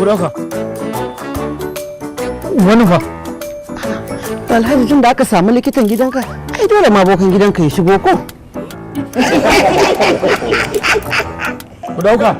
Ku dauka. Wani fa? Alhaji, tun da aka samu likitan gidanka, ai dole ma bokan gidanka ya shigo ko? Ku dauka.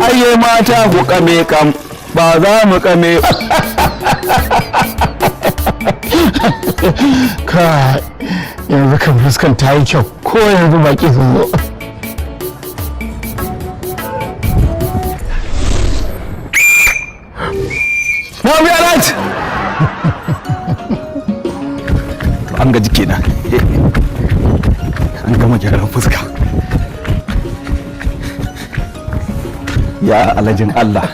Aye mata, ku kame kam ba za mu kame. Ka yanzu kan fuskan ta yi kyau ko yanzu baki sun zo. Mami Alhaji! An gaji kenan. An gama gyaran fuska. Ya alhajin Allah.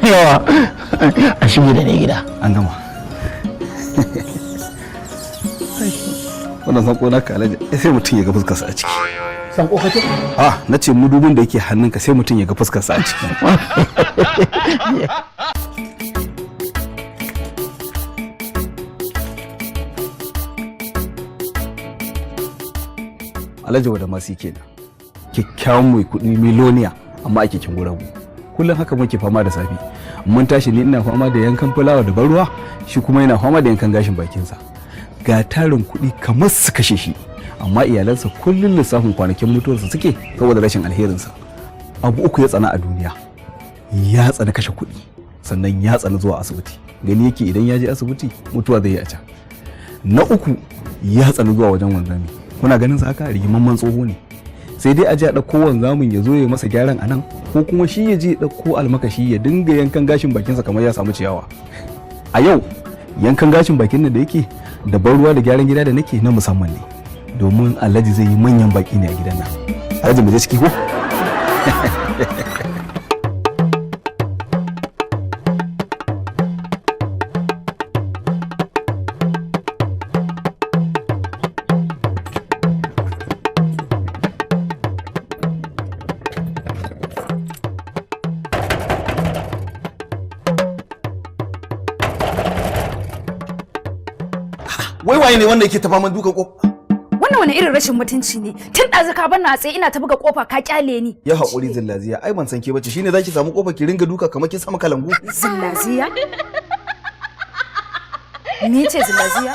Yawa, a shige da ne gida. An gama. Wannan sanko naka, alhaji, sai mutum ya ga fuskarsa a ciki. San ko kace? Ah, na ce mudubin da yake hannunka, sai mutum ya ga fuskarsa a ciki. Alhaji wada masu kenan. Kyakkyawan mai kuɗi, miloniya, amma ake kin guragu. Kullum haka muke fama da safe. Mun tashi, ni ina fama da yankan fulawa da barruwa, shi kuma yana fama da yankan gashin bakinsa. Ga tarin kuɗi kamar su kashe shi, amma iyalansa kullum lissafin kwanakin mutuwarsa suke saboda rashin alherinsa. Abu uku ya tsana a duniya: ya tsana kashe kuɗi, sannan ya tsana zuwa asibiti, gani yake idan ya je asibiti mutuwa zai yi a can. Na uku, ya tsana zuwa wajen wanzami. Kuna ganin sa haka rigimamman tsoho ne, sai dai a je a ɗauko wanzamin ya zo ya masa gyaran a nan, ko kuma shi ya je ya ɗauko almakashi ya dinga yankan gashin bakinsa kamar ya samu ciyawa. A yau yankan gashin bakin nan da yake da ban ruwa da gyaran gida da nake na musamman ne, domin alhaji zai yi manyan baki ne a gidan nan. Alhaji, mu je ciki ko? Wai waye ne wanda yake ta faman dukan kofa? Wannan wani irin rashin mutunci ne? Tun ɗazu ka bar na tsaye ina ta buga kofa, ka kyale ni. Ya haƙuri zillaziya, ai ban san ke bace, shine zaki samu kofa ki ringa duka kamar kin samu kalangu. Zillaziya? Ni ce zillaziya?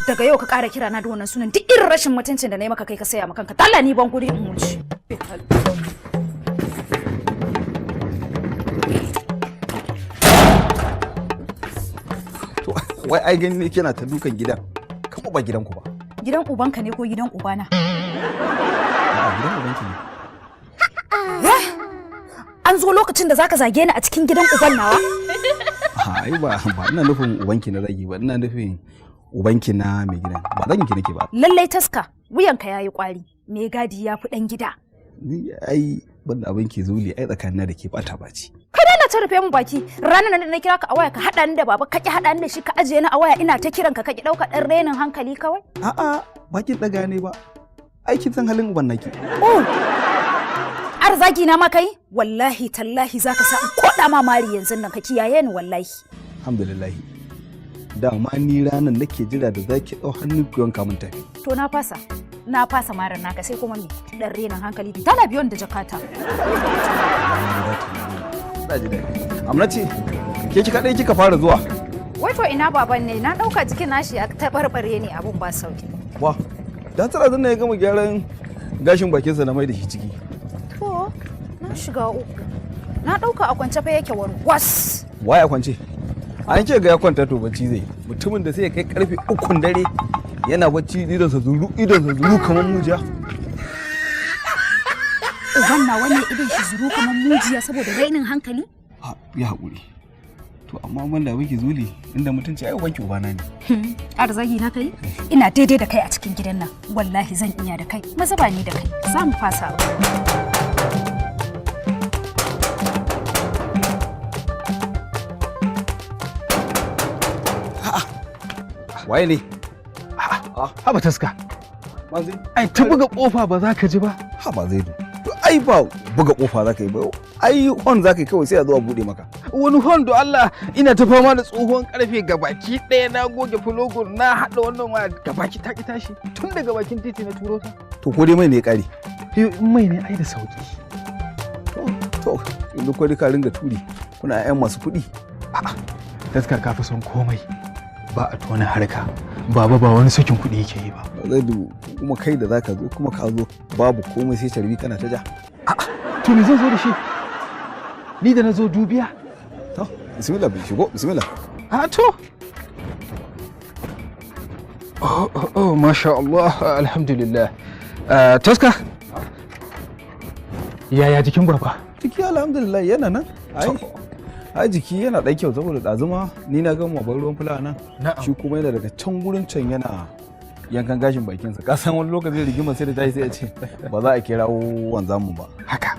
Daga yau ka ƙara kira na da wannan sunan, duk irin rashin mutuncin da na yi maka kai ka saya ma kanka. Talla ni ban guri in wuce. To wai ai gani ne kina ta dukan gidan kamar ba gidanku ba. Gidan ubanka ne ko gidan ubana? A'a, gidan ubanki ne. An zo lokacin da zaka zage ni a cikin gidan uban nawa? A'a, ai ba ina nufin ubanki na zagi ba, ina nufin ubanki na mai gidan, ba zagin ki nake ba. Lallai taska, wuyanka yayi kwari. Me gadi ya fi ɗan gida. Ni ai banda abinki zuli, ai tsakanina da ke bata baci. Ka daina ta rufe min baki. Ranar nan da na kira ka a waya ka haɗa ni da baba, ka ki haɗa ni da shi, ka ajiye ni a waya ina ta kiran ka, ka ki ɗauka, ɗan renin hankali kawai. A'a, ba kin daga ne ba, ai kin san halin uban naki. Oh! Arzaki na ma kai? Wallahi tallahi zaka sa in koɗa ma mari yanzu nan, ka kiyaye ni wallahi. Alhamdulillah, dama ni ranar nake jira da zaki dau hannu ku yanka min tafi. To na fasa. Na fasa marin naka, sai kuma me? Ɗan renin hankali. Tana biyon da jakata. Na ji daɗi. Amna ce ke ki kaɗai kika fara zuwa? Wai to ina baban ne? Na ɗauka jikin nashi ya taɓarɓare ne, abun ba sauki. Wa da tara zan ya gama gyaran gashin bakinsa na mai da shi ciki. Shiga uku. Na ɗauka a kwance fa yake warwas. Waye a kwance? An ce ga ya kwanta to bacci zai. Mutumin da sai ya kai karfe 3 dare yana bacci idonsa zuru idonsa zuru kamar mujiya. Uban nawa ne idon shi zuru kamar mujiya saboda rainin hankali? Ha, ya haƙuri. To amma man da biki zuli inda mutunci ai ubanki ubana ne. Arzagi na kai? Ina daidai da kai a cikin gidan nan. Wallahi zan iya da kai. Maza ba ni da kai. Za mu fasa ba. Waye ne? Haba taska. Manzi. Ai ta buga kofa ba za ka ji ba. Haba Zaidu. To ai ba buga kofa za ka yi ba. Ai hon za ka yi kawai sai a zo a buɗe maka. Wani hon do Allah ina ta fama da tsohon karfe gabaki ɗaya na goge fulogun na haɗa wannan waya gabaki ta ki tashi tun daga bakin titi na turo ta. To ko dai mai ne ya ƙare. Yo, in mai ne ai da sauki. To yanzu ko dai ka ringa turi kuna 'yan masu kuɗi. Taska ka fi son komai. Ba a tona harka. Baba ba wani sakin kuɗi yake yi ba. Zaidu kuma kai da zaka zo kuma ka zo babu komai sai carbi kana ta ja. To me zan zo da shi? Ni da na zo dubiya. To bismillah bin shigo bismillah. A to. Oh, oh, oh, masha Allah, alhamdulillah. Taska? Yaya jikin baba? Jiki alhamdulillah yana nan. Ai ai jiki yana ɗan kyau saboda ɗazuma ni na gama ban ruwan fulawa nan. Na'am. Shi kuma yana daga can gurin can yana yankan gashin bakinsa. Ka san wani lokacin rigima sai da tashi sai ya ce ba za a kirawo wanzamu ba. Haka.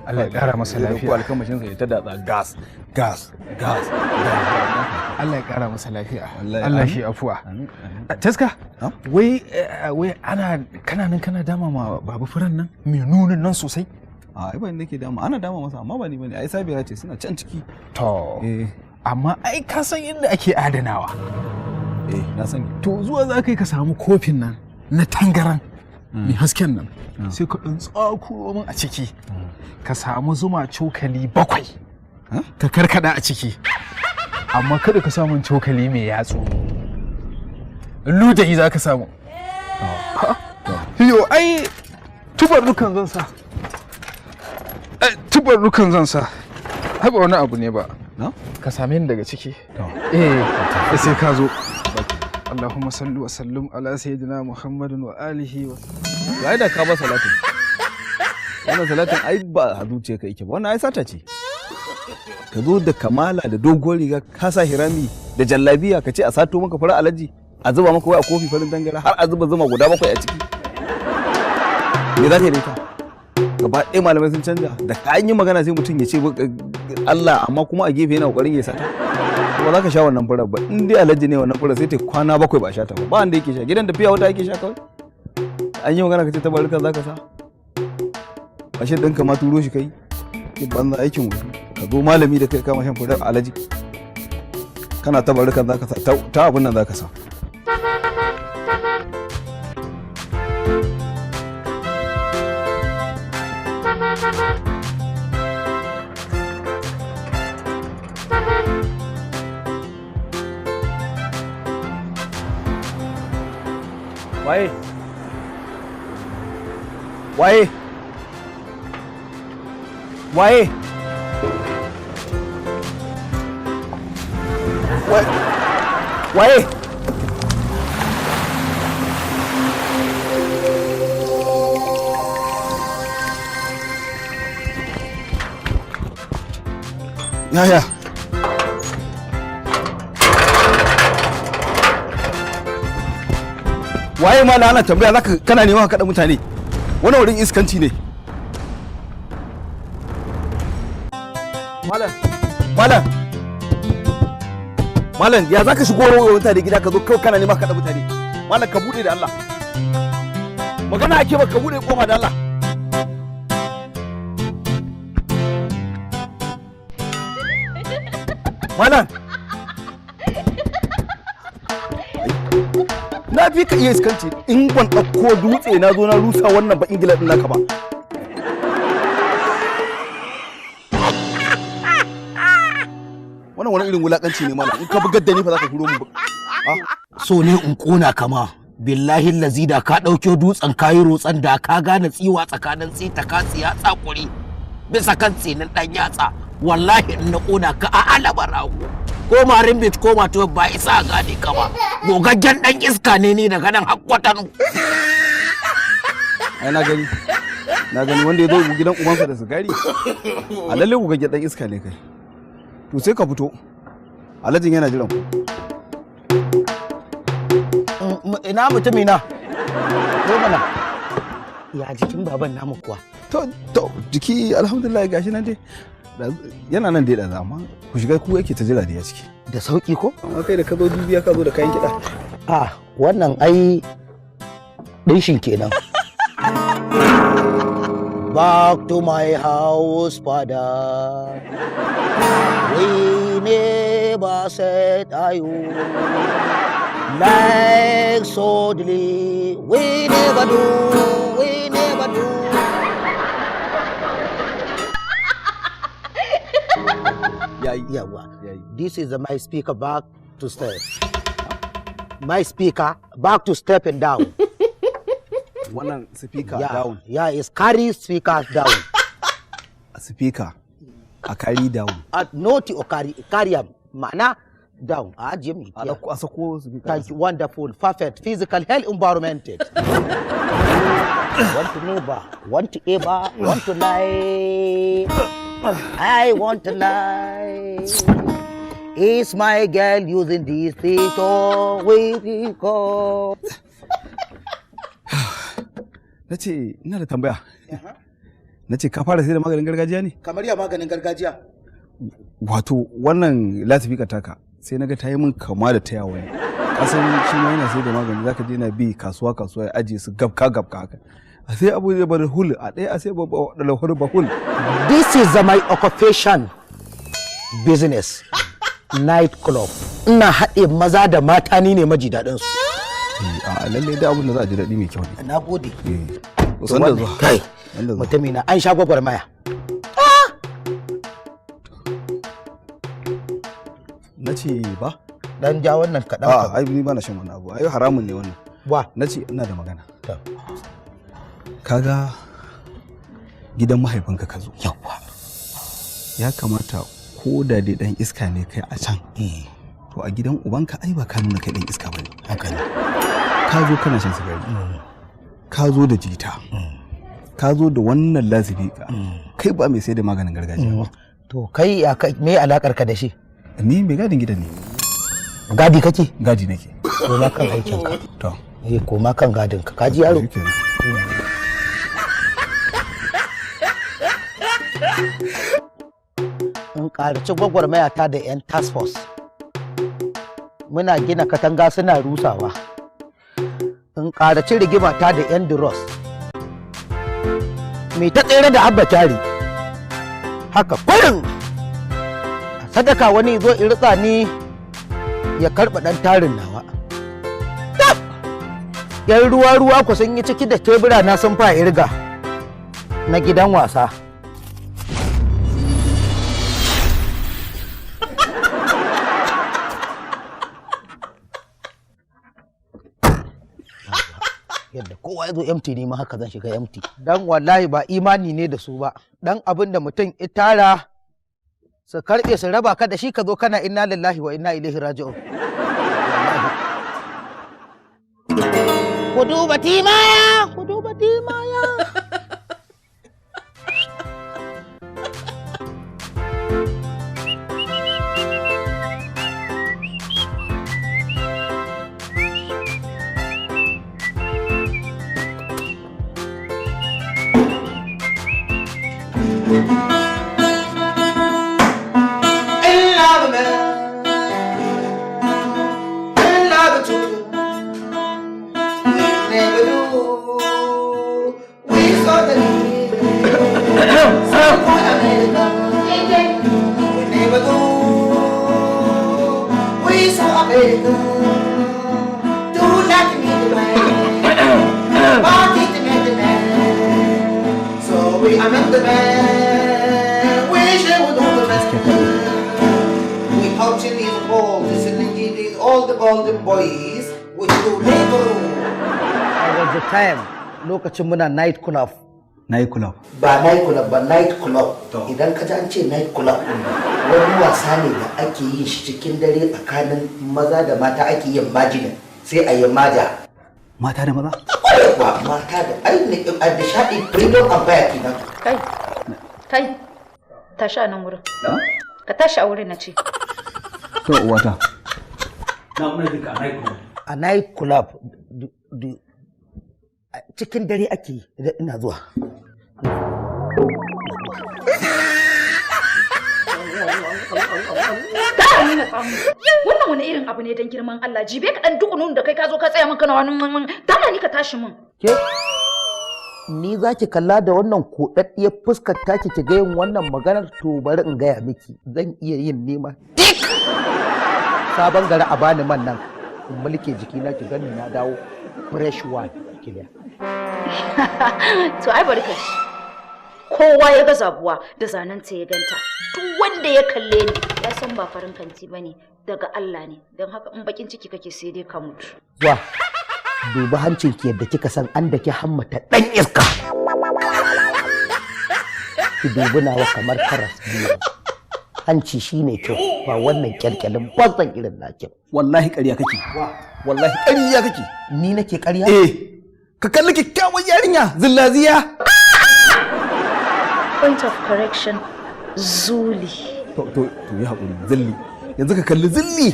Allah ya ƙara masa Zai ɗauko lafiya. alkamashinsa ya ta datsa gas gas gas. Allah ya ƙara masa lafiya. Wallahi, Allah amin. shi afuwa. Amin, amin. Taska? Ha? Wai wai ana kana nan kana dama ma baba furan nan mai nunin nan sosai? A ai ba ni nake dama ana dama masa amma ba ni bane ai Sabira ce suna can ciki. To. Eh Amma ai ka san inda ake adanawa. eh na sani. To zuwa za ka yi ka samu kofin nan na tangaran mai hasken nan sai ka ɗan tsakuro min a ciki ka samu zuma cokali 7 ka karkada a ciki amma kada ka samun cokali mai yatsu ludayi za ka samu. Yo ai tubarrukan zan sa. Ai, tubarrukan zan sa ai ba wani abu ne ba. Na? Ka same ni daga ciki. Eh, sai ka zo. Allahumma salli wa sallim ala sayyidina Muhammadin wa alihi wa To ai da ka ba salatin. Wannan salatin ai ba a zuciya ka yake ba wannan ai sata ce. Ka zo da kamala da doguwar riga ka sa hirami da jallabiya ka ce a sato maka fara alaji a zuba maka wai a kofi farin dangara har a zuba zuma guda 7 a ciki. Me za ka yi da ita? Gaba ɗaya malamai sun canja da ka an yi magana sai mutum ya ce Allah amma kuma a gefe yana ƙoƙarin ya sata. Ba za ka sha wannan furar ba in dai alaji ne wannan furar sai ta kwana 7 ba a sha ta ba ba wanda yake sha gidan da fiya wata ake sha kawai. An yi magana ka ce tabarrukan za ka sa ashe ɗinka ma turo shi kai ki banza aikin wasu ka zo malami da kai kama shan furar alaji kana tabarrukan za ka sa ta abin nan za ka sa. Waye? Waye? Waye? Waye? Yaya? Waye ma na ana tambaya zaka kana nema ka kada mutane? Wannan wurin iskanci ne. Malam, malam. Malam, ya zaka shigo wa mutane gida ka zo kawai kana nema ka kada mutane? Malam ka bude da Allah. Magana ake ba ka bude kofa da Allah. Malam. Na fi ka iya iskanci in ban ɗauko dutse na zo na rusa wannan ba Ingila ɗin naka ba. Wannan wani irin wulakanci ne malam in ka bugar da ni fa za ka huro min. So ne in kona kama billahi lazi da ka ɗauke dutsen kayi rotsan da ka gane tsiwa tsakanin tsita ka tsiya tsakuri Bisa kan tsinin dan yatsa. Wallahi in na kona ka a alaba rago. Ko marin bit ko mato ba isa a gane ka ba. Gogaggen dan iska ne ni daga nan hakkwatano. Ai na gani, na gani wanda ya zo gidan ubansa da sigari. A lalle ku ga dan iska ne kai. To sai ka fito, alhajin yana jiran ku. Ina mutumi na? Zo mana. Ya jikin baban namu kuwa? To, jiki alhamdulillah, gashi nan dai. Yana nan dai da amma ku shiga, ku yake ta jira da ya ciki. Da sauki ko? Amma kai da ka zo dubiya, ka zo da kayan kiɗa. A wannan ai dinshin kenan. Back to my house, father. We never said I would. Like suddenly, we never do, we never do. Yayi. Yawa. Yayi. This is my speaker back to step. My speaker back to step and down. Wannan speaker Yeah, down. Yeah, it's carry speaker down. Speaker a carry down. Not to carry, carry am, ma'ana down. A ajiye mu. A ɗauko, a sako speaker. Thank you. Wonderful, perfect, physical health environment. Want to know ba, want to eba, want to lie. I want to lie. Is my girl using this thing to we go? Na ce ina da tambaya. Na ce ka fara sai da maganin gargajiya ne? Kamar ya maganin gargajiya? Wato wannan lasifika taka sai naga ta yi min kama da ta yawa ne. Kasan shi ma yana sai da magani, zaka je na bi kasuwa kasuwa ya ajiye su gabka gabka haka. A sai abu zai bar hul a ɗaya, a sai ba hul ba hul. This is my occupation business. Night club. Ina haɗe maza da mata, ni ne maji daɗin su. Eh, a lalle da abin da za a ji daɗi mai kyau ne. Na gode. Eh. San da zuwa. Kai, San da zuwa. mutumina an sha gwagwarmaya. Na ce ba? Dan ja wannan kaɗan. A ai ni ba na shan wannan abu. Ai haramun ne wannan. Wa. Na ce ina da magana. To. Kaga gidan mahaifinka ka zo. Yawwa. Ya kamata ko da dai dan iska ne kai a can. To a gidan ubanka ai ba ka nuna kai dan iska bane. Haka ne. Ka zo kana shan sigari. Ka zo da jita. Ka zo da wannan lasifika. Kai ba mai sai da maganin gargajiya ba. To kai ya me alakar ka da shi? Ni mai gadin gidan ne. Gadi kake? Gadi nake. Koma kan aikin ka. To. Eh, koma kan gadin ka. Ka ji yaro? Shikenan. In ƙaraci gwagwarmaya ta da 'yan task force. Muna gina katanga suna rusawa. In ƙaraci rigima ta da 'yan duros. Mai ta tsere da Abba Kyari. Haka kurin! A sadaka wani zo in ritsa ni ya karɓa ɗan tarin nawa. Tab! 'Yan ruwa-ruwa ku sun yi ciki da tebura na sun fa irga na gidan wasa. Yadda kowa ya zo empty ne ma haka zan shiga empty. Dan wallahi ba imani ne da su ba. Dan abin da mutum ya tara su karɓe su raba ka da shi, ka zo kana inna lillahi wa inna ilaihi raji'un. Wallahi. Ku duba timaya, ku duba timaya. In love man, in love too. We never do. We saw the America. We never do. We saw America. Do like me the man. Party to make the man. So we are not the man. We shall do the man. We culture is all this is all the golden boys which do labor. I was the time lokacin muna night club. Night club. Ba night club ba, night club. Idan ka ji an ce night club, wani wasa ne da ake yin shi cikin dare tsakanin maza da mata, ake yin majina, sai a yi maja. Mata da maza? Kwarai kuwa, mata da ai ne a nishaɗi, freedom and fire kenan. Kai, kai, tashi a nan wurin. Ka tashi a wurin na ce. To uwata. Na muna jin ka a night club. A night club cikin dare ake yi. Ina zuwa. Ta ni na samu. Wannan wani irin abu ne don girman Allah? Jibe ka dan dukunun da kai ka zo ka tsaya min kana wani mun. Dama ni ka tashi min. Ke, ni za ki kalla da wannan koɗaɗɗiyar fuskar taki ki ga yin wannan maganar? To bari in gaya miki, zan iya yin nema dik sabon gari a bani man nan in mulke jikina, ki gani na dawo fresh one kiliya. To ai bari ka ji. Kowa ya ga zabuwa da zanen ta ya ganta. Duk wanda ya kalle ni ya san ba farin kanti bane, daga Allah ne. Don haka in bakin ciki kake, sai dai ka mutu. Wa, dubi hancin ki yadda kika san an da ki hammata dan iska. Ki dubi nawa kamar karas biyu. Hanci shine kyau, ba wannan kyalkyalin banzan irin naki. Wallahi ƙarya kake. Wallahi ƙarya kake. Ni nake ƙarya? Eh. Ka kalli kyakkyawan yarinya zillaziya. Point of correction, Zuli. To yi haƙuri, zilli. Yanzu ka kalli zilli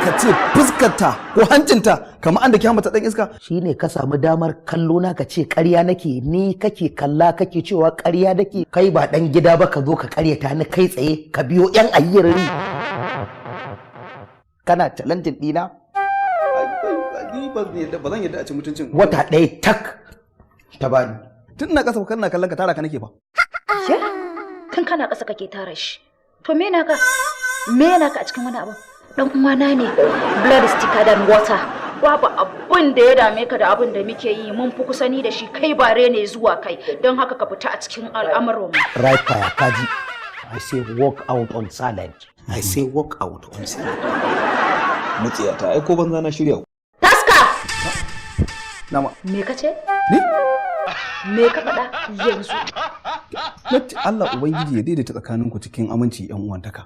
ka ce fuskarta ko hancinta kamar an da ke hammata ɗan iska. Shine ka samu damar kallo na ka ce ƙarya nake? Ni kake kalla kake cewa ƙarya nake? Kai ba dan gida ba, ka zo ka ƙaryata ni kai tsaye, ka biyo yan ayyirri kana talented dina. Ni ba zan yadda a ci mutuncin. Wata ɗaya tak ta bani. Tun ina ƙasa kana kallon ka, tara ka nake fa. Ya? Tun kana ƙasa kake tara shi. To me naka? Me naka a cikin wani abu? Dan uwana ne. Blood is thicker than water. Babu abun da ya dame ka da abun da muke yi, mun fi kusa ni da shi, kai bare ne zuwa kai. Don haka ka fita a cikin al'amuran mu. Right fire kaji. I say walk out on silent. I say walk out on silent. Mutsiyata, ai ko banza na shirya. Taska! Nama. Me ka ce? Ni? Me ka faɗa yanzu? Na ce Allah Ubangiji ya daidaita tsakaninku cikin aminci, yan uwantaka.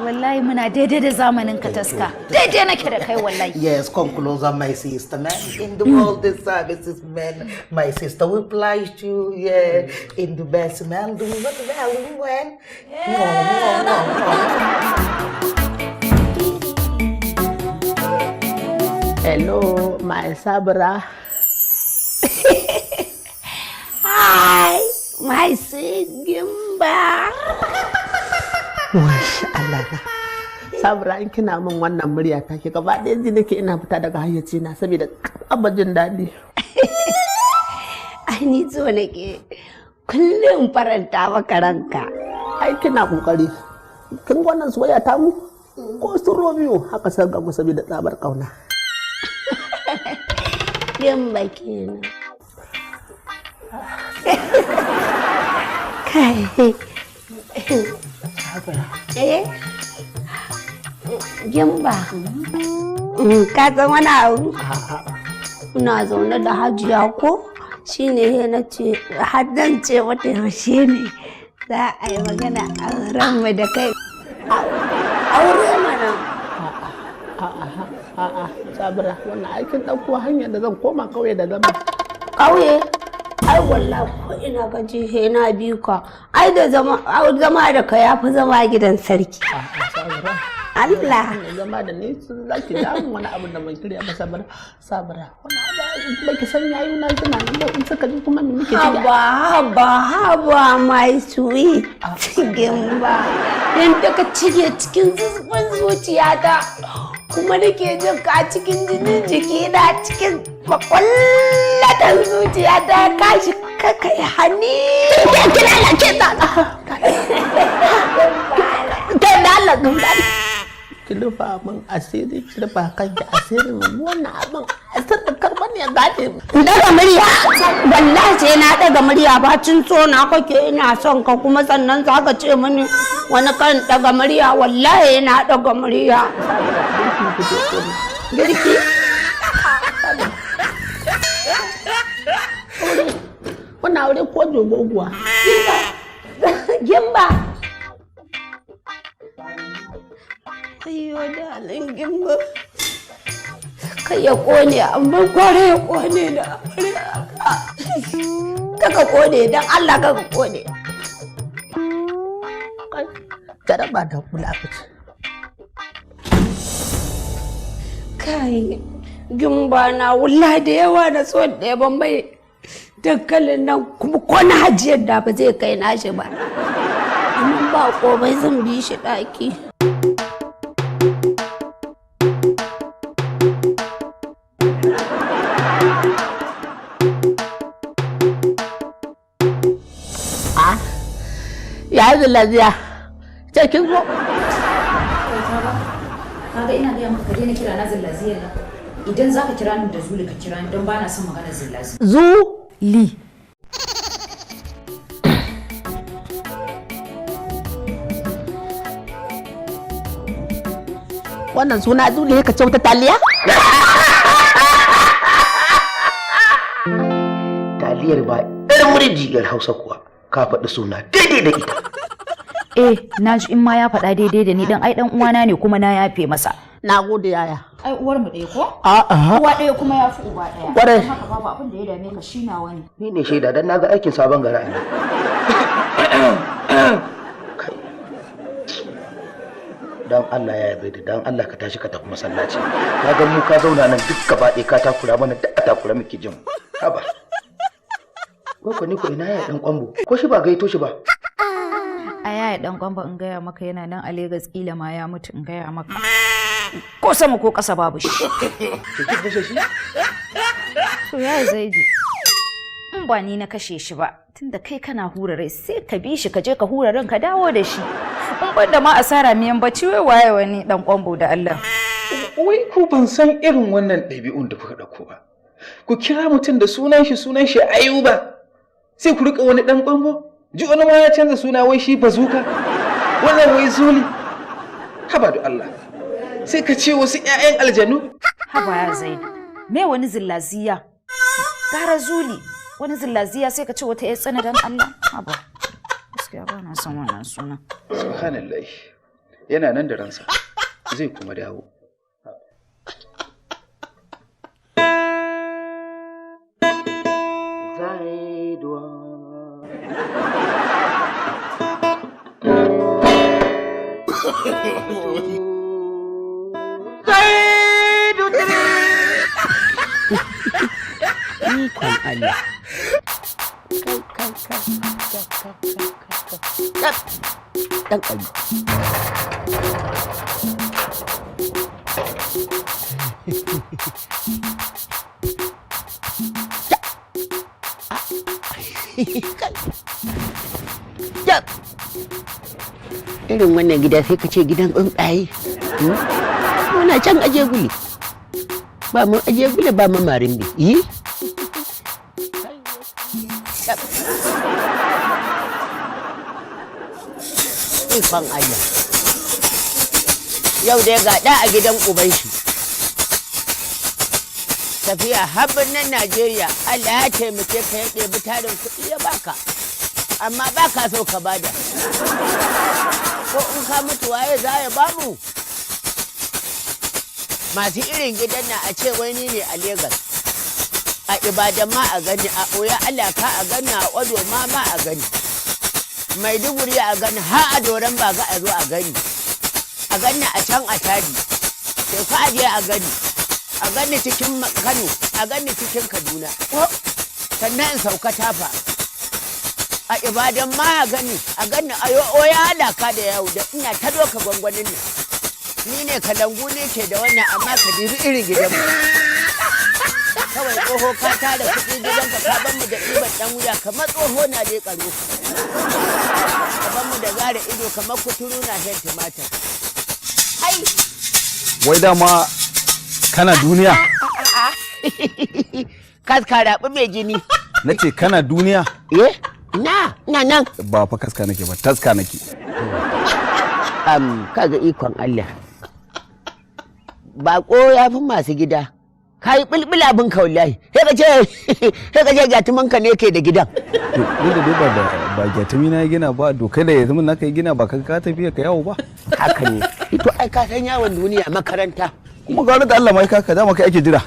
Wallahi muna daidai da zamanin ka, Taska. Daidai nake da kai wallahi. Yes, come closer, my sister, man. In the world, the services, man. My sister will oblige to, yeah. In the best man, do what well when. No, no, no, no. Hello, my Sabra. Hi, my sweet Gimba. Wash Allah na. Sabra, in kina min wannan murya ta ke gaba ɗaya ji nake ina fita daga hayyaci na saboda abba jin daɗi. Ai ni so nake kullum faranta maka ranka. Ai kina kokari. Kin ga wannan soyayya ta mu? Ko su Romeo haka san ga mu saboda tsabar kauna. Gimba kenan. Kai. Eh? Gimba. Ka san wani abu? Ina zaune da Hajiya ko? Shi ne na ce har zan ce mata yaushe ne za a yi magana auren mu da kai. Aure mana. A'a, Sabra, wannan aikin ɗauko hanyar da zan koma kauye da zama. Ƙauye? Ai wallahi ko ina ka je he na bi ka. Ai da zama zama da ka yafi zama gidan sarki. A'a, Sabra. Allah. Zama da ni za ki damu wani abu da ban shirya ba, Sabra. Sabra, wani abu ba ki san yayu na suna nan ba, in suka ji kuma me muke ciki. Haba, haba, haba, my sweet Gimba. Yanda ka cike cikin zurfin zuciyata kuma nake jin ka cikin jinin jikina, cikin makwallatan zuciyata ka shi ka kai hani. Ki lalace ta. Kai lalace. Ki rufa min asiri, ki rufa kanki asiri, min wannan abin asirin karban ya gane. Daga murya, wallahi sai na daga murya. Bacin so na kake, ina son ka, kuma sannan za ka ce mini wani kan daga murya? Wallahi na daga murya. Girki. Kuna aure ko dogoguwa? Gimba. Ayyo dalin gimba. Kai ya kone, amma kware ya kone da kaka kone, dan Allah kaka kone. Jaraba da kula ce. Kai gimba na, wallahi da yawa na so ɗeban mai dankalin nan, kuma ko na hajiyar da ba zai kai nashi ba. Amma ba komai, zan bi shi ɗaki. Ya yi lafiya ce kin zo? Kaga, ina gaya maka ka daina kira na zillaziyar nan. Idan zaka kira ni da Zuli, ka kira ni, don bana son magana zillazi. Zu. Li. Wannan suna Zuli ka ce wata taliya. Taliyar ba ɗan murjiyar Hausa kuwa ka faɗi suna daidai da ita. Eh, na ji, in ma ya faɗa daidai da ni dan ai dan uwana ne, kuma na yafe masa. Na gode, yaya. Ai uwar mu ɗaya ko? A'a. Uwa ɗaya kuma ya fi uba ɗaya. Ƙwarai. Don haka babu abin da ya dame ka, shi nawa ne. Ni ne shaida, dan na ga aikin sabon gari a nan. Kai. Dan Allah ya yarda, dan Allah ka tashi ka tafi masallaci. Ka ga mu ka zauna nan duk gaba ɗaya ka takura mana, duk a takura muke jin. Haba. Wai ko ni ko ina ya dan kwambo? Ko shi ba gaito shi ba? A yaya dan gwamba, in gaya maka, yana nan a Legas, kila ma ya mutu, in gaya maka. Ko sama ko ƙasa babu shi. Ki kashe shi? To ya Zaidi. In ba ni na kashe shi ba, tunda kai kana hura rai, sai ka bi shi ka je ka hura ran ka dawo da shi. In ban da ma asara miyan bacci, wai waye wani dan kwambo da Allah? Wai ku ban san irin wannan ɗabi'un da kuka ɗauko ba. Ku kira mutum da sunan shi, sunan shi Ayuba. Sai ku riƙa wani ɗan kwambo. Ji wani ma ya canza suna, wai shi Bazuka. Wannan wai Zuli. Haba da Allah. Sai ka ce wasu 'ya'yan aljanu. Haba ya Zaidu. Me wani zillaziya? Gara Zuli. Wani zillaziya sai ka ce wata 'yar tsana, dan Allah. Haba. Gaskiya ba na son wannan sunan. Subhanallah. Yana nan da ransa. Zai kuma dawo. Zaiduwa. Zaidu Ikon Allah. Kai kai kai kai kai kai kai. Dan ƙari. Yap. Irin wannan gida sai ka ce gidan tsuntsaye. Muna can aje guli. Ba mu aje guli ba mu marin bi. Yi? Ikon Allah. Yau dai ga ɗa a gidan uban shi. Tafiya har birnin Najeriya, Allah ya taimake ka, ya ɗebi tarin kuɗi ya baka. Amma baka so ka bada. Ko in ka mutu waye za ya bamu? Masu irin gidan nan, a ce wai ni ne a Legas. A Ibadan ma a gani, a Oya Alaka a gani, a Odo ma a gani. Maiduguri a gani, har a Doron Baga a zo a gani. A gani a can a Chadi. Sai ka aje a gani. A gani cikin Kano, a gani cikin Kaduna. Ko sannan in sauka Tafa. A Ibadan ma a gani, a gani a Oya Alaka da yau da ina ta doka gwangwanin nan. Ni ne kalangu ne ke da wannan, amma ka dibi irin gidanmu. Kawai tsoho ka tara kuɗi gidanka, ka ban mu da ɗiban ɗan wuya kamar tsoho na dai ƙaro. Ka ban mu da zara ido kamar kuturu na shan tumatir. Ai! Wai dama kana duniya? Kaska raɓi mai jini. Na ce kana duniya? Eh? Na, na nan. Ba fa kaska nake ba, taska nake. Kaga ikon Allah. Baƙo ya fi masu gida. Ka yi bulbul abin ka wallahi. Sai ka ce gyatumanka ne ke da gidan. To, duk da dai ba da ba gyatumi na gina ba, dokai da ya zama naka yi gina ba, ka ka tafiya ka yawo ba. Haka ne. To ai ka san yawon duniya makaranta. Kuma ga da Allah mai kaka dama kai ake jira.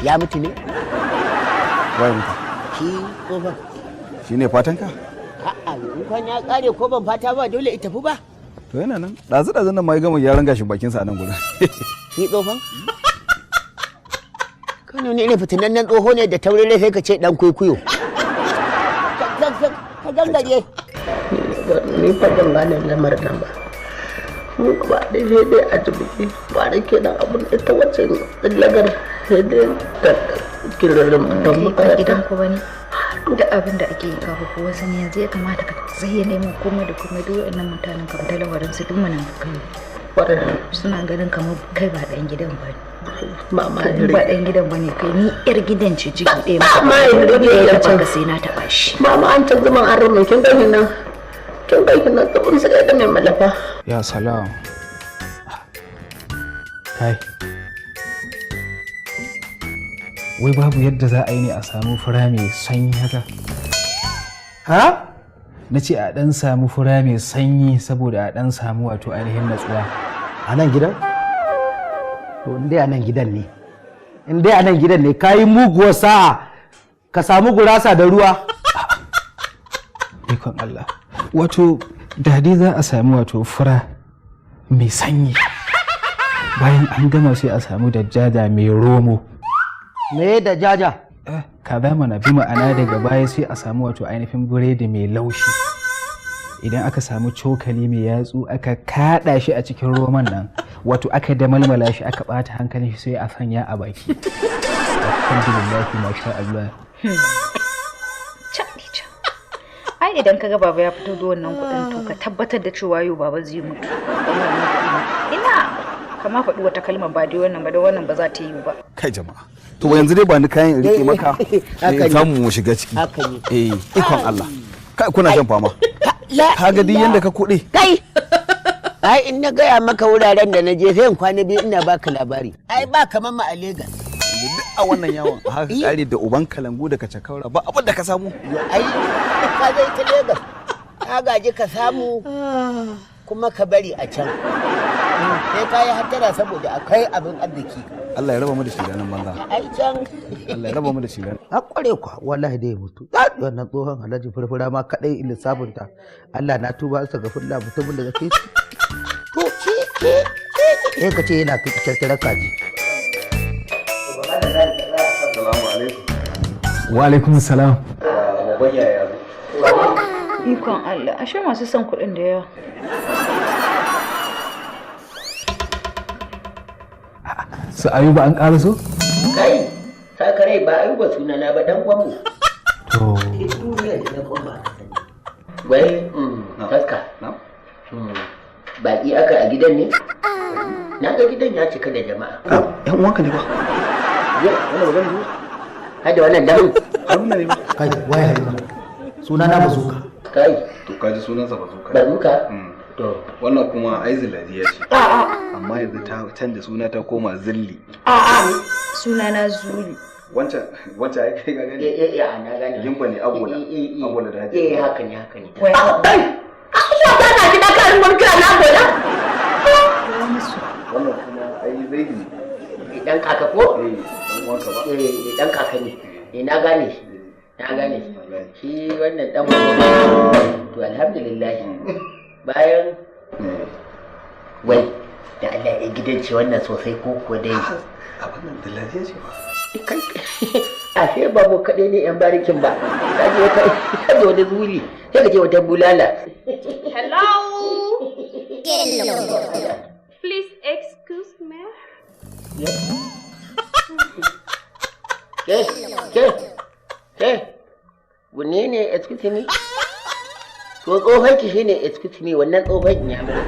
Ya mutu ne? Wai mutu? Shi tsohon. Shine fatan ka? A'a, in kwana ya kare ko ban fata ba, dole ita tafi ba. To yana nan dazu dazu nan ma ya gama gyaran gashin bakin sa a nan gurin. Shi tsohon? Kano ne irin fitinannen tsoho ne da taurare, sai ka ce dan kwaikwayo. Ka gangare. Ni fa ban gane lamarin nan ba. Mu gaba ɗaya sai dai a jibiki ba da kenan abun ita wacce lagar sai dai ta kirarin don Kai ba makaranta. Gidan ku bane. Duk abin da ake yi kafa kowa sani, yanzu ya kamata ka zayyane min komai da komai. Duk waɗannan mutanen ka fita lawarin su, duk munafukai ne. Suna ganin kamar kai ba ɗan gidan ba ne. Mama. To in ba ɗan gidan ba ne kai, ni yar gidan ce ciki ɗaya. Mama, ya Duk da ya rike taɓa ka sai na taɓa shi. Mama, an ta zaman an rumun, kin gani nan, kin gani nan tsabin su da mai malafa. Ya salam. Kai, wai babu yadda za a yi ne a samu fura mai sanyi haka? Ha? Na ce a dan samu fura mai sanyi saboda a dan samu wato ainihin natsuwa. A nan gidan? To in dai a nan gidan ne, in dai a nan gidan ne, ka yi muguwar sa'a, ka samu gurasa da ruwa. Ikon Allah, wato da dai za a sami wato fura mai sanyi, bayan an gama sai a samu dajjaja mai romo. Me da jaja? Kaza mana, bi ma'ana daga baya sai a samu wato ainihin biredi mai laushi. Idan aka samu cokali mai yatsu aka kada shi a cikin roman nan, wato aka damalmala shi, aka bata hankalin shi, sai a sanya a baki. Alhamdulillah, masha Allah. Caɓi ca. Ai idan ka ga baba ya fito da wannan kuɗin, to ka tabbatar da cewa yau baba zai mutu. Don wannan kuɗi. Ina kama faɗi wata kalmar ba dai wannan ba, da wannan ba za ta yi ba. Kai jama'a, to yanzu dai ba ni kayan in rike maka. Haka in ne. samu mu shiga ciki. Haka ne. Eh, ikon Allah, kai kuna shan fama. Ka ga duk yanda ka kuɗe. Kai! Ai in na gaya maka wuraren da na je, sai in kwana 2 ina baka labari. Ai ba kamar ma a Legas. Duk a wannan yawon haka kare da uban kalangu da kacakaura, ba abin da ka samu. Ai ka zai ta Legas. Ka gaji ka samu kuma ka bari a can. Sai ka yi hattara saboda akwai abin arziki. Allah ya raba mu da shiga nan banza. Ai can. Allah ya raba mu da shiga. A kware kwa, wallahi dai mutu. Wannan tsohon alhaji furfura ma kadai lissafin ta. Allah na tuba, astaghfirullah, mutumin da kake to ki ki ki ka ce yana kirkirar kaji. Assalamu alaikum. Wa alaikum salam. Babban yaya. Ikon Allah, ashe masu son kuɗin da yawa. Su Ayuba an ƙaraso? Kai, sakarai, ba Ayuba sunana ba, dan gwambo. To. Duniyar da gwambo aka sani. Wai, taska. Baki aka a gidan ne? Na ga gidan ya cika da jama'a. Yan uwanka ne ba? Wannan ba gani. Hada wannan damin. Haruna ne ba? Kai, waye Haruna? Suna na Bazuka. Kai. To kaji sunansa Bazuka. Bazuka? To wannan kuma ai Zilladiya ce. Amma yanzu ta canza suna, ta koma Zilli. A'a, sunana Zuli. Wancan wancan ai kai ga gani. Eh eh, na gane. Gimba ne, agola. Agola da hajiya. Eh, haka ne, haka ne. Wai. Kai! Asuwa ta na gida ka ringon kira na gola. Wannan kuma ai Zaidi ne. Dan kaka ko? Eh, dan uwanka ba? Eh, dan kaka ne. Eh, na gane shi. Na gane shi. Shi wannan dan wani. To alhamdulillah. Bayan wai da Allah ya gidan ce wannan sosai ko kuwa dai. Abin nan da lafiya ce ba. Kai, ashe ba mu kaɗai ne yan barikin ba. Ka je wata, ka je wani zuri, sai ka je wata bulala. Hello. Please excuse me. Ke, ke, ke, wanne ne excuse me? To tsohon ki shine excuse me, wannan tsohon ya mai.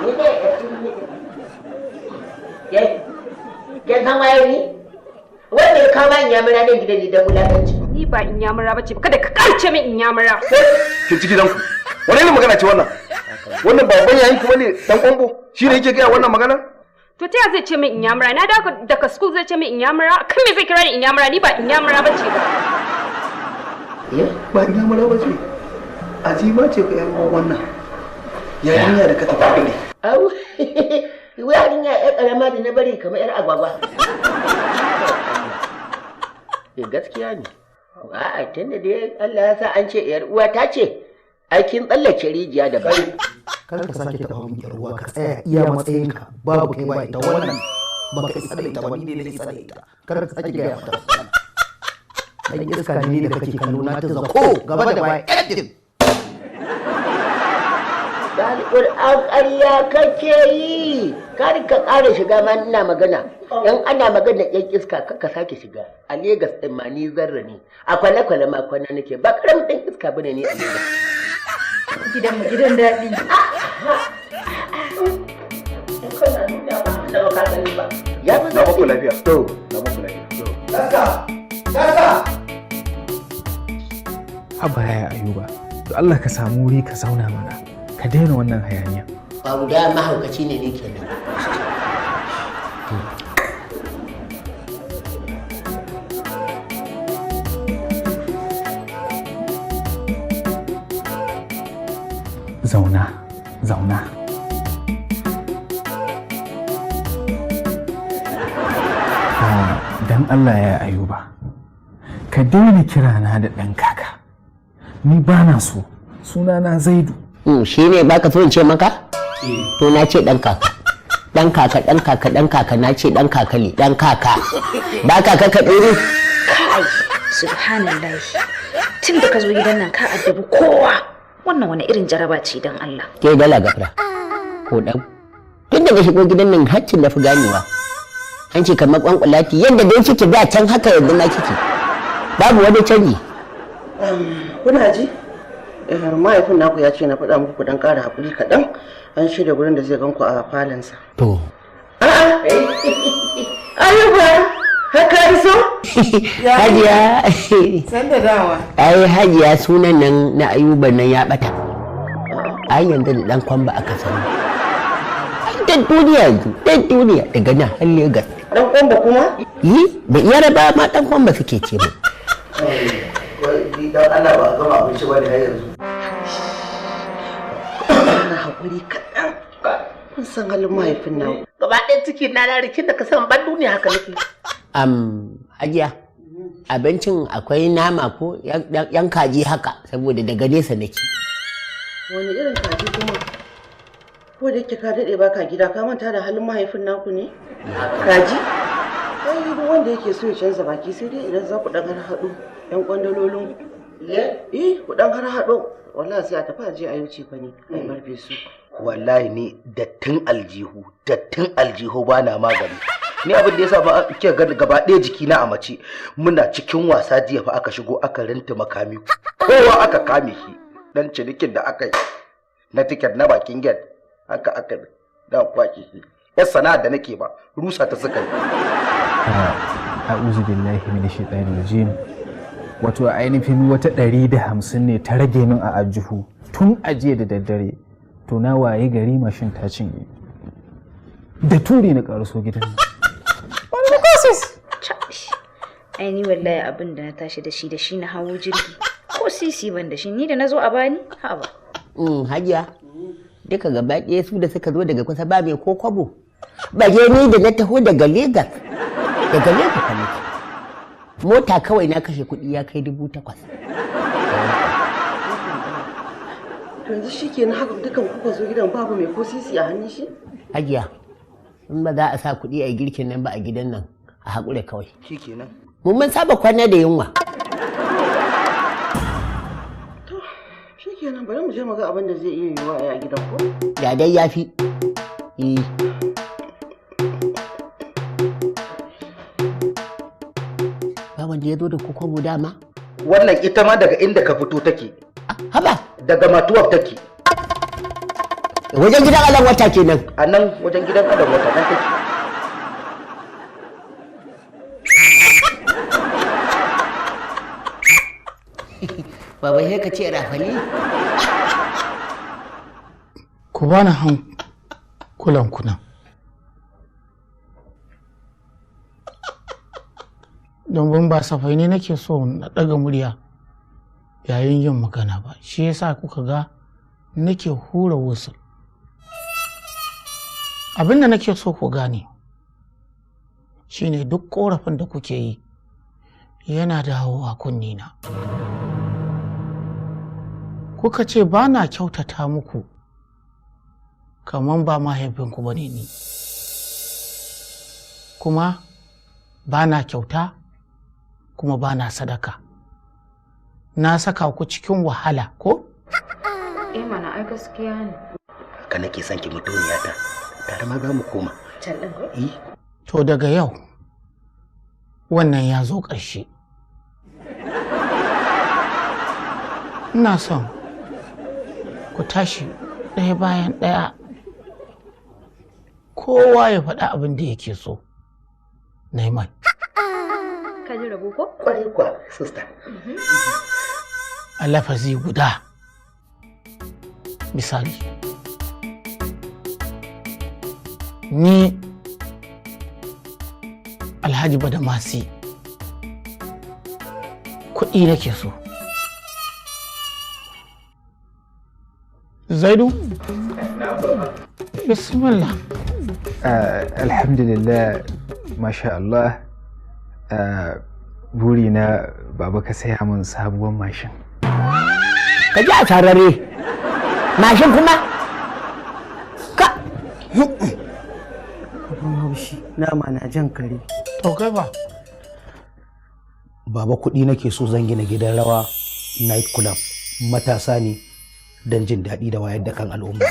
Ni ne excuse me. Ke, ke san waye ni? Wanda ya kama in yamura nan gidan ni dan wulakanci. Ni ba inyamura bace ba, kada ka karce min inyamura. Kin ci gidanku. Wani irin magana ce wannan? Wannan babban yayin kuma ne dan kwambo? Shi ne yake gaya wannan magana? To ta zai ce min inyamura? Na dawo daga school zai ce min inyamura? Kan me zai kira ni inyamura? Ni ba inyamura bace ba. Ba inyamura bace. Azima ce ka yar wannan. Yarinya da ka tafi gari. Au. Yarinya yar karama da na bari kamar yar agwagwa. Gaskiya ne. A'a, tunda dai Allah ya sa an ce yar uwa ta ce, aikin tsallake rijiya da bai. Kar ka sake taɓa min yar uwa, ka tsaya iya matsayinka, babu kai ba ita. Wannan baka isa da ita ba, ni ne na isa da ita. Kar ka sake gaya mata. Dan iska ne da kake kallo na ta zako gaba da baya edin. Alƙur'an ƙarya kake yi, kar ka ƙara shiga ma ina magana. In ana magana ƴan iska kar ka sake shiga. A Legas ɗin ma ni zarra ne, a kwale-kwale ma kwana nake, ba ƙaramin ɗan iska bane ni a Legas. Gidan mu gidan daɗi. Ya fi Na baku lafiya. To, na baku lafiya. Daka! Daka! Haba yaya Ayuba, to Allah ka samu wuri ka zauna mana. Ka daina wannan hayaniya. Babu da mahaukaci ne ni kenan. Zauna, zauna. Dan Allah ya Ayuba, ka daina kirana da ɗan kaka. Ni ba na so, sunana Zaidu. Shi ne ba ka so in ce maka? To na ce ɗan kaka. Ɗan kaka, ɗan kaka, ɗan kaka, na ce ɗan kaka ne, ɗan kaka. Ba kaka ka ɗori? Kai, subhanallah. Tun da ka zo gidan nan ka addabi kowa. Wannan wani irin jaraba ce don Allah. Ke dala gafra. Ko ɗan. Tun da na shigo gidan nan haccin na fi ganewa. Hanci kamar kwankwalati yadda dai kike da can haka yanzu na kike. Babu wani canji. Kuna ji? Mahaifin naku ya ce na faɗa muku kuɗin ƙara haƙuri kaɗan, an shirya gurin da zai ganku a falansa. To. A'a! Ayuba! Haka iso? Hajiya. San da dawa. Ai Hajiya, sunan nan na Ayuba nan ya ɓata. Ai yanzu da ɗan kwamba aka sani. Ai dan duniya yanzu, dan duniya daga nan har Legas. Ɗan kwamba kuma? Yi, da Yaraba ma ɗan kwamba suke ce mu. Dan Allah ba a gama abinci ba ne har yanzu. Ƙara haƙuri kaɗan. Kun san halin mahaifin naku. Gaba ɗaya ciki na na rikin da ka san ban duniya haka nake. Hajiya, abincin akwai nama ko yan kaji haka, saboda daga nesa nake. Wani irin kaji kuma? Ko da yake ka daɗe baka gida, ka manta da halin mahaifin naku ne? Kaji? Ai duk wanda yake so ya canza baki sai dai idan za ku ɗan har haɗu ƴan ƙwandalolin. Eh, ku ɗan har haɗo. Wallahi sai a tafi a je a yi cefane, a yi marfe su. Wallahi ni dattin aljihu, dattin aljihu ba na magani. Ni abin da ya sa ba kike ga gaba ɗaya jikina a mace, muna cikin wasa jiya fa aka shigo aka rinta makami, kowa aka kame shi. Dan cinikin da aka yi na tiket na bakin gate haka aka da kwaki shi. Yar sana'ar da nake ba rusa ta suka yi. A'udhu billahi minash shaitanir rajim. Wato ainihin wata 150 ne ta rage min a aljihu tun ajiya da daddare. To na waye gari mashin ta cinye. Da turi na karaso gidan nan. Ai ni wallahi abin da na tashi da shi na hawo jirgi. Ko sisi ban da shi, ni da na zo a bani? Haba. Hajiya, duka gaba ɗaya su da suka zo daga kusa ba mai ko kwabo. Bare ni da na taho daga Legas. Daga Legas fa nake. Mota kawai na kashe kuɗi ya kai 8,000. To yanzu shi kenan haka dukan kuka zo gidan babu mai ko sisi a hannun shi? Hajiya, in ba za a sa kuɗi a girkin nan ba a gidan nan, a haƙura kawai. Shi kenan. Mun saba kwana da yunwa. To shi kenan, bari mu je mu ga abin da zai iya yiwuwa a gidan ko? Da dai ya fi. Eh. Ba wanda ya zo da kokobo dama? Wannan ita ma daga inda ka fito take. Haba! Daga matuwar take. Wajen gidan Alan Wata kenan. A nan wajen gidan Alan Wata nan take. Baba sai ka ce rafali? Ku bani hankulan kuna. Domin ba safai ne nake so na ɗaga murya yayin yin magana ba, shi yasa kuka ga nake hura wusul. Abin da nake so ku gane shine duk korafin da kuke yi yana dawowa kunnina. Kuka ce ba na kyautata muku kamar ba mahaifinku ba ne ni, kuma ba na kyauta, kuma ba na sadaka, na saka ku cikin wahala ko? Eh mana, ai gaskiya ne. Haka nake son ki, mutuniya ta. Tare ma za mu koma. Can ɗin ko? Eh. To, daga yau wannan ya zo ƙarshe. Ina son ku tashi ɗaya bayan ɗaya, kowa ya faɗi abin da yake so na yi mai. Ka ji rabo ko? Kwarai kuwa, sister. A lafazi guda. Misali, ni Alhaji Badamasi, kuɗi nake so. Zaidu, bismillah. Alhamdulillah, masha Allah. Burina, baba, ka saya min sabuwar mashin. Ka ji a sarare mashin kuma ka. Abin haushi, nama na jan kare. To, kai ba? Baba, kuɗi nake so, zan gina gidan rawa, night club, matasa ne don jin daɗi da wayar da kan al'umma.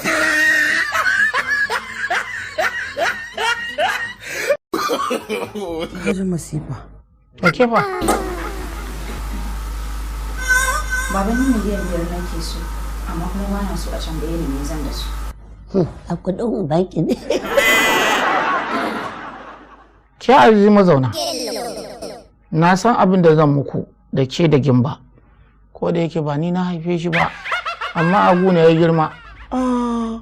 Ka ji masifa. To, ke fa? Baba, ni 5 miliyan nake so, amma kuma ba na so a tambaye ni me zan da su. A kudin ubanki ne. Ke Azima, zauna. Na san abin da zan muku da ke da Gimba, ko da yake ba ni na haife shi ba, amma abu ne ya girma. Ah,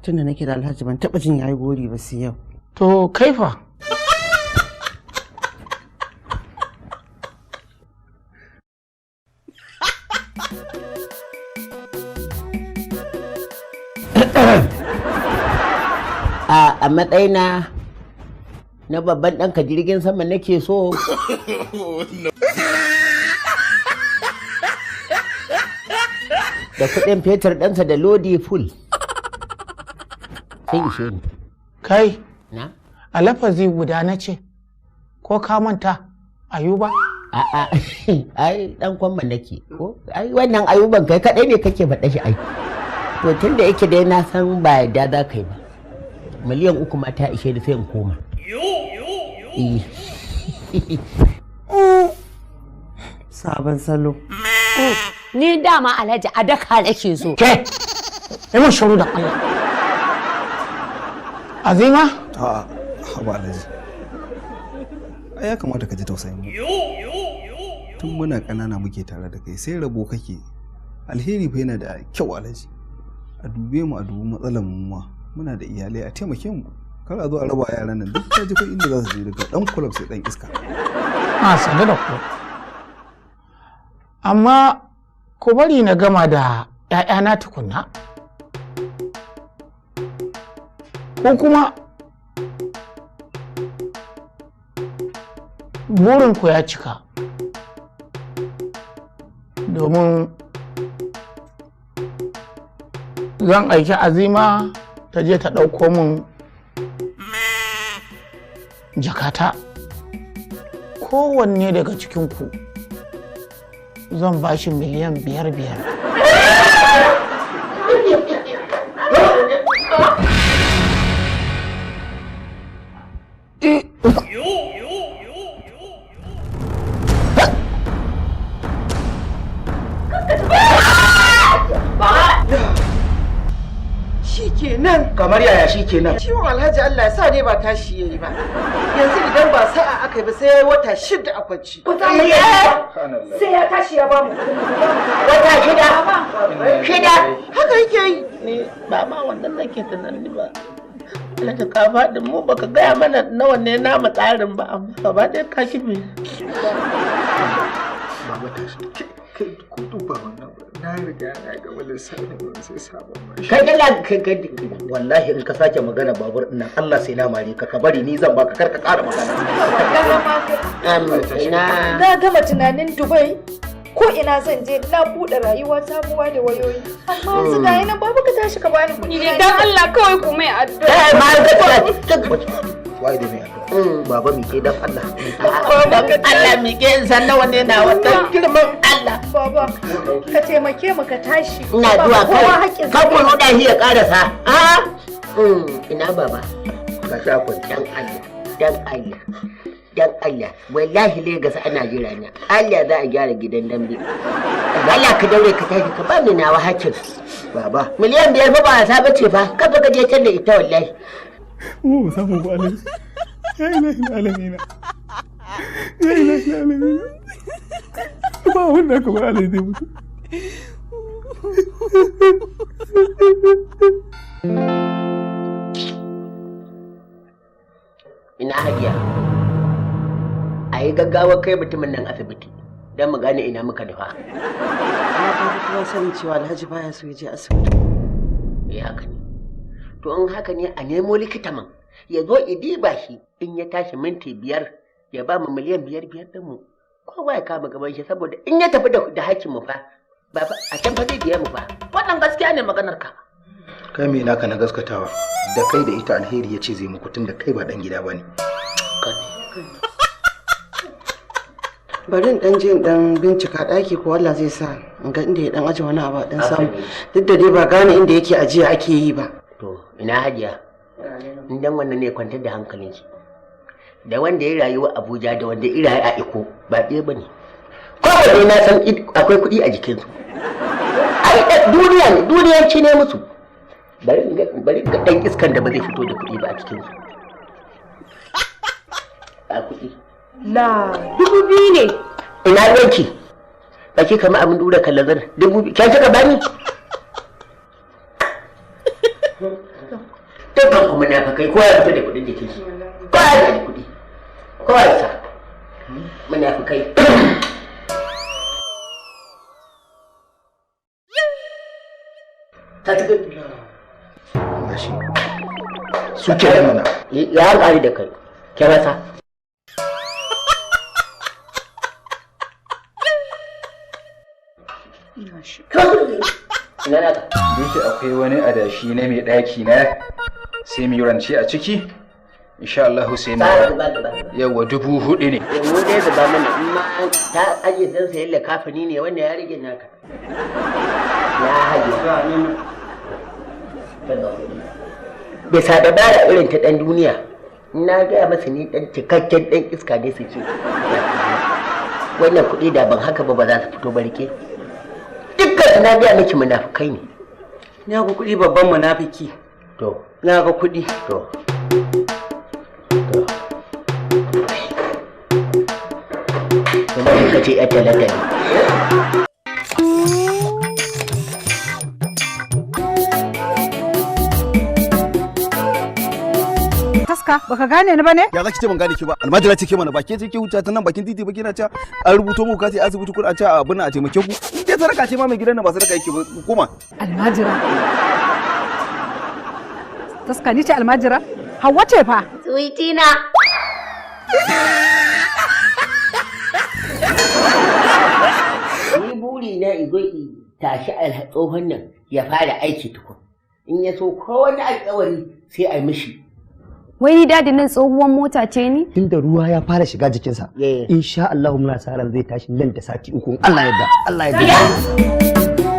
tunda nake da Alhaji ban taɓa jin yayi gori ba sai yau. To, kaifa? A matsayina na babban ɗanka, jirgin sama nake so da kuɗin fetur ɗansa da lodi full, sai ishe ni. Kai. Na? A lafazi guda na ce, ko ka manta, Ayuba? A'a, ai dan kwamma nake ko. Ai wannan Ayuban kai kadai ne kake faɗa shi ai. To, tunda yake dai na san ba yadda za ka yi ba, 3 miliyan ma ta ishe ni, sai in koma. Eh. Sabon salo. Ni dama Alhaji a daka nake so. Ke, yi mun shiru da Allah. Azima? A'a, haba Alhaji. Ai ya kamata ka ji tausayin mu. Tun muna ƙanana muke tare da kai, sai rabo kake. Alheri fa yana da kyau, Alhaji. A dube mu, a dubi matsalar mu ma. Muna da iyalai, a taimake mu. Kar a zo a raba yaran nan duk ka ji ko inda za su je, daga dan kulab sai dan iska. A sane da ku, amma ku bari na gama da 'ya'yana tukunna. Ko kuma burinku ya cika, domin zan aiki Azima ta je ta ɗauko min jakata. Kowanne daga cikinku zan ba shi 5,000,000 biyar. Shikenan. Kamar yaya shikenan? Ciwon Alhaji Allah ya sa dai ba tashi yayi ba. Yanzu idan ba sa'a aka yi ba, sai yayi wata 6 a kwanci. Ba za mu iya. Sai ya tashi ya ba mu kuɗin mu. Wata 6? 6? Haka yake yi. Ni ba ma wannan nake tunani ba. Alhaji, ka faɗi, mu baka gaya mana nawa ne namu tsarin ba, amma gaba ɗaya ka kibe. Baba, tashi. Kai ko duba wannan ba. Na riga na gama lissafin ban sai sabon mashin. Kai dala, kai kai, wallahi in ka sake magana babur ɗin nan, Allah sai na mare ka. Ka bari ni zan baka, kar ka ƙara magana. Ina Na gama tunanin Dubai ko ina zan je na buɗe rayuwa sabuwa da wayoyi. Amma yanzu ga nan, babu, ka tashi ka bani kuɗi. Ni dai dan Allah kawai ku mai addu'a. Eh, ma ka Wai da mai addu'a. Baba, mi ke dan Allah. Dan Allah mi ke, in san nawa ne nawa, dan girman Allah. Baba, ka taimake mu ka tashi. Ina Baba, zuwa. kowa Kai haƙƙinsa. kan ku ruɗa shi ya ƙarasa. A ina baba? Ka sha kun. Dan Allah, dan Allah, dan Allah, wallahi Legas ana jira na. Allah za a gyara gidan dambe. Allah ka daure ka tashi ka bani nawa hakkin. Baba. 5 miliyan fa ba wasa bace fa, ka fa ka je can da ita wallahi. Mu ba samu ba, Alhaji. Ya ilahi alamina. Ya ilahi alamina. Ba wanda aka ba, Alhaji zai mutu. Ina hajiya? A yi gaggawa kai mutumin nan asibiti don mu gane ina muka nufa. Na fi kowa sanin cewa Alhaji baya so ya je asibiti. Eh, haka ne. To in haka ne, a nemo likita man ya zo i diba shi, in ya tashi minti 5 ya ba mu 5 miliyan 5 ɗin mu, kowa ya kama gaban shi, saboda in ya tafi da hakkin mu fa, ba fa a can fa zai biya mu fa. Wannan gaskiya ne maganar ka. Kai me naka na gaskatawa? Da kai da ita alheri ya ce zai muku, tun da kai ba dan gida bane. Bari in dan je in dan bincika daki, ko Allah zai sa in ga inda ya dan aje wani abu a dan samu, duk da dai ba gane inda yake ajiya ake yi ba. To ina hajiya? In dan wannan ne, kwantar da hankalinki. Da wanda ya rayu a Abuja da wanda ya rayu a Iko ba ɗaya bane. Kowanne na san akwai kuɗi a jikinsu. Ai duniya ne, duniyanci ne musu. Bari in ga ɗan iskan da ba zai fito da kuɗi ba a cikinsu. A kuɗi. La, 2000 ne. Ina ruwanki? Baki kamar abin dura kalazar 2000. Kyan kika bani? Dukkan ku munafakai, kowa ya fito da kuɗin jikin shi. Kowa ya da kuɗi. Kowa ya sa. Munafukai. Ta ci. Gashi. Su ke mana. Ya hankali da kai. Ke masa. Ina naka? Yake akwai wani adashi na mai ɗaki na, sai mu yi rance a ciki. Insha Allah sai mu Ba ba ba. Yawa, 4000 ne. Mu dai zuba mana, in ma ta aje dan sayan likafani ne, wannan ya rage naka. Ya hajiya. Bisa dabara irin ta dan duniya, na gaya masa ni dan cikakken dan iska ne, su ce wannan kuɗi da ban haka ba, ba za su fito ba. Rike dukkan su, na gaya miki munafukai ne. Na ga kuɗi, babban munafiki. To. Na ga kuɗi. To. Kuma ka ce yar talata ne. Taska, baka gane ni ba ne? Ya zaki ce ban gane ki ba? Almajira ce ke mana, ba ke ce ke wuce ta nan bakin titi ba kina cewa an rubuto muku kati asibiti, kun a ce abin a taimake ku. In dai sadaka ce ma, mai gidan nan ba sadaka yake ba, ku koma. Almajira. Taska, ni ce almajira? Hauwa ce fa. Sweetie na. Ni buri na izo i tashi tsohon nan ya fara aiki tukun. In ya so ko wani alƙawari sai a yi mishi. Wai ni daddy, nan tsohuwar mota ce ni? Tunda ruwa ya fara shiga jikinsa, insha Allah muna sa ran zai tashi nan da sati 3 in Allah yadda. Allah yadda.